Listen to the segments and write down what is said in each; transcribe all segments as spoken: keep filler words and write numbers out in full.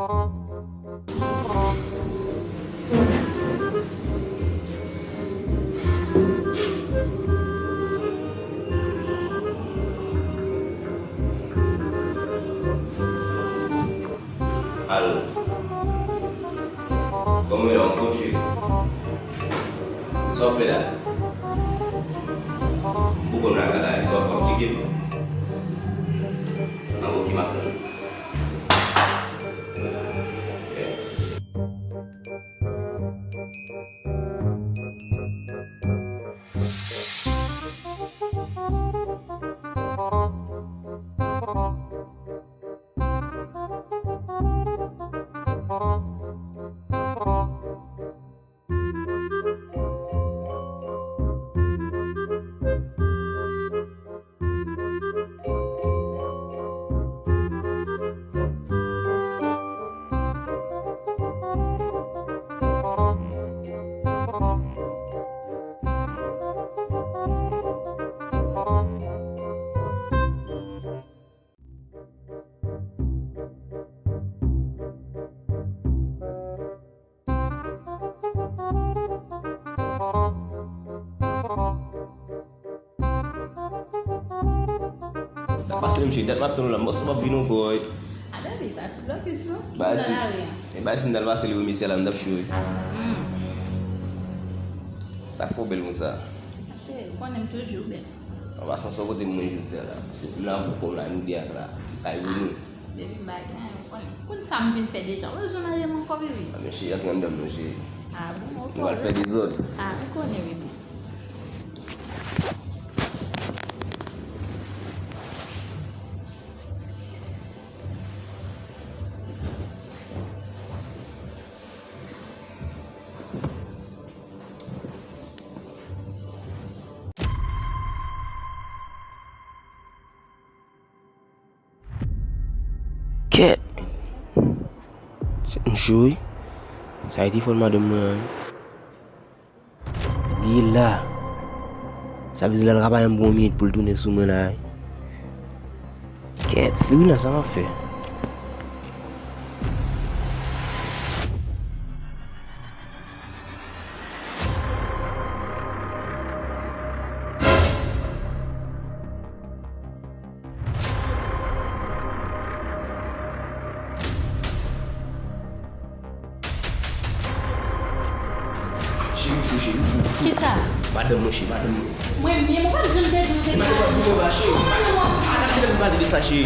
Alo. Kòman w ye la, anfòm, cheri? Sa w fè la? M poko nan lakay la, sa w fè, w tcheke m? An, ok, m ap tann ou. Sa k pase menm cheri? Dat m ap tann ou la, m panse w p ap vin ankò wi. A, baby, pa ti blokis non. Bagay si, m nan lari a. E bagay si m t al pase li remèsye la, m t ap cho wi. Hmm. Sa k fè w bèl konsa? Cheri, ou konnen m toujou bèl. An pasan, sa w pote pou mwen jodi a la? Se m la pou kò m la, nou de ak la. Kay pou nou. Depi m pa gen anyen, ou konnen. Konn sa m vin fè deja. Ou bezwen marye m ankò, bebe? A, men cheri, antre anndan m non, cheri. A bon, ok. Nou pral fè dezòd. A, ou konnen, bebe. Kèt! Kèt, m cho wi. Sa e telefòn madanm mwen an wi. Li la. Sa vle di la, l ka pa menm pran yon minit pou l tounen sou mwen la wi. Kèt, Serena, sa m ap fè? Cheri, m cho, cheri, m cho, m cho. Kisa? Madanm mwen, cheri, madanm mwen. Mwen menm, ou pa t janm te di ou te ka ale. Madanm mwen, cheri. Ou pa nan mwen. Ala, kite m pale de sa, cheri.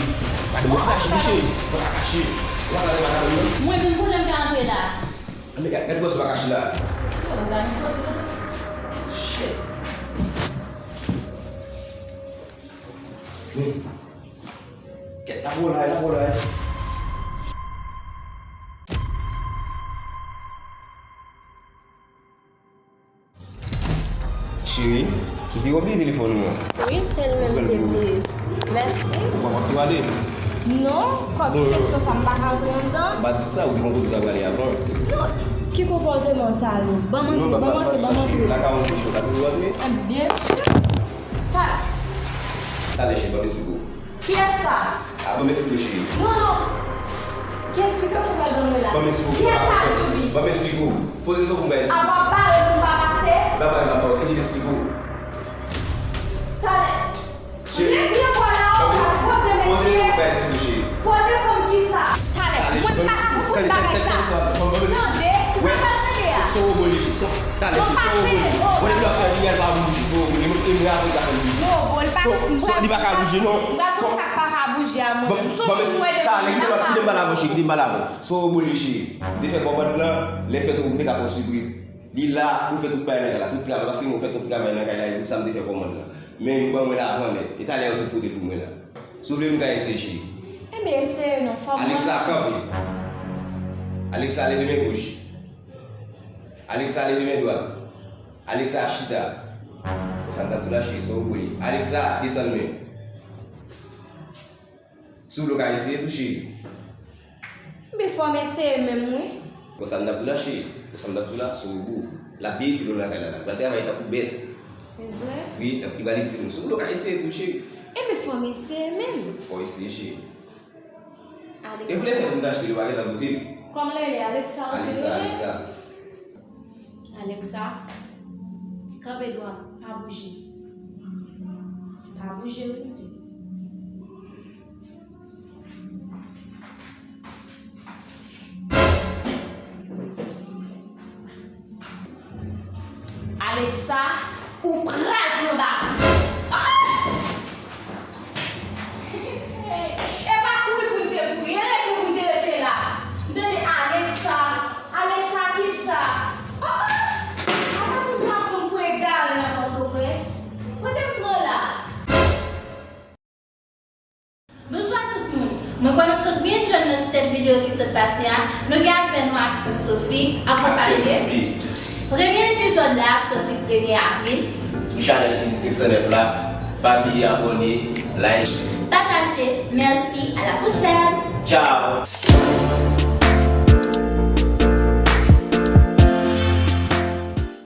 Madanm mwen, fè cheri, cheri. Ou pa ka cheri. Ou pa pale madanm mwen. Mwen menm, pou lè m ka antre la. Anben, gad, gad, ou pa ka cheri la. Yo, gad, m poze tande. Shit. Men. Kèt, la pou la, la pou la. Cheri, ou te obliye telefòn ou an? Wi, se l menm m te bliye. Mèsi. Ou pa ap tou ale? Non, kòb kesyon sa m pa ka antre anndan. M pa di sa, ou te gon kote ou ta prale avan. Non, ki konpòteman sa yo? Ban m antre, ban m antre, ban m antre. Lakay ou cho, ou ka toujou antre? Byen si. Ta- Talè cheri, ban m esplike w. Kiyès sa? A, ban m esplike w, cheri. Non, non. Ki eksplikasyon w pral ban mwen la? Ban m esplike w. Kiyès sa, Julie? Ban m esplike w. Poze kesyon pou m ka esplike w. A, w ap bare pou m pa pase? M pa pale, m pa pale. Kite m esplike w. Talè. Cheri. Redi ankò la, w ap poze mesye. Poze kesyon pou m ka esplike w, cheri. Poze kesyon kisa? Talè. Talè, cheri, ban m esplike w. Talè, talè, talè, talè, talè, ban m esplike w. Tande, kisa k ap pase la? Se yon wobo li ye, cheri. Talè, cheri, se yon wobo li ye. Bon, depi l ap fè li, l pa bouje, se yon wobo li ye. E mwen apre l ka fè l bouje. Wobo, li pa, li pa ka bouje, non. M pa konn sa k pa ka bouje a mwen menm. Se yon moun mwen depi talè, kite m pale avan, cheri, kite m pale avan. Se yon wobo li ye, cheri. M te fè kòmand lan, lè fèt ou, m te ka fè w sipriz. Li la pou fè tout bagay nan kay la, tout travay, paske mwen fè tout travay nan kay la, e tout sa m te fè kòmand lan. Men yo ban mwen l avan lè, e talè yo sot pote l pou mwen la. Si w vle, nou ka eseye, cheri. Enben, eseye non, fò m wè. Alexa, kanpe. Alexa, leve men goch. Alexa, leve men dwat. Alexa, chita. Konsa m t ap di w la, cheri, se yon wobo li ye. Alexa, desann men. Si w vle w ka eseye tou, cheri. Enben, fò m eseye menm, wi. Konsa m t ap di w la, cheri. Konsa m t ap di w la, se yon wobo. L ap byen itil ou nan lakay la, la. L pral travay tankou bèt. Se vre? Wi, l ap, li pral itil ou. Si w vle w ka eseye tou, cheri. Enben, fò m eseye menm. Fò w eseye, cheri. E pou lè fèt m t achte li, w pa gentan goute l. Kòman l rele? Alexa, ou di Alexa, li rele? Alexa. Alexa, kanpe dwat, pa bouje. Pa bouje, wi, m di. Alexa, ou pral pran baton. Ah! E pa kouri pou n te kouri, e rete pou n te rete la. M tande Alexa, Alexa kisa? Ah! Ata moun yo ap pran m pou egare nan Pòtoprens. Kote m pran la? Bonswa tout moun. Mwen kwè nou sot byen jwenn nan ti tèt videyo ki sot pase a. Nou gen avè nou aktris Sophie, akonpanye. Premye epizòd la ap soti premye avril. Sou chanèl Easy senk san nèf la, pa bliye abòne, like. Pataje. Mèsi, à la prochaine. Tchao.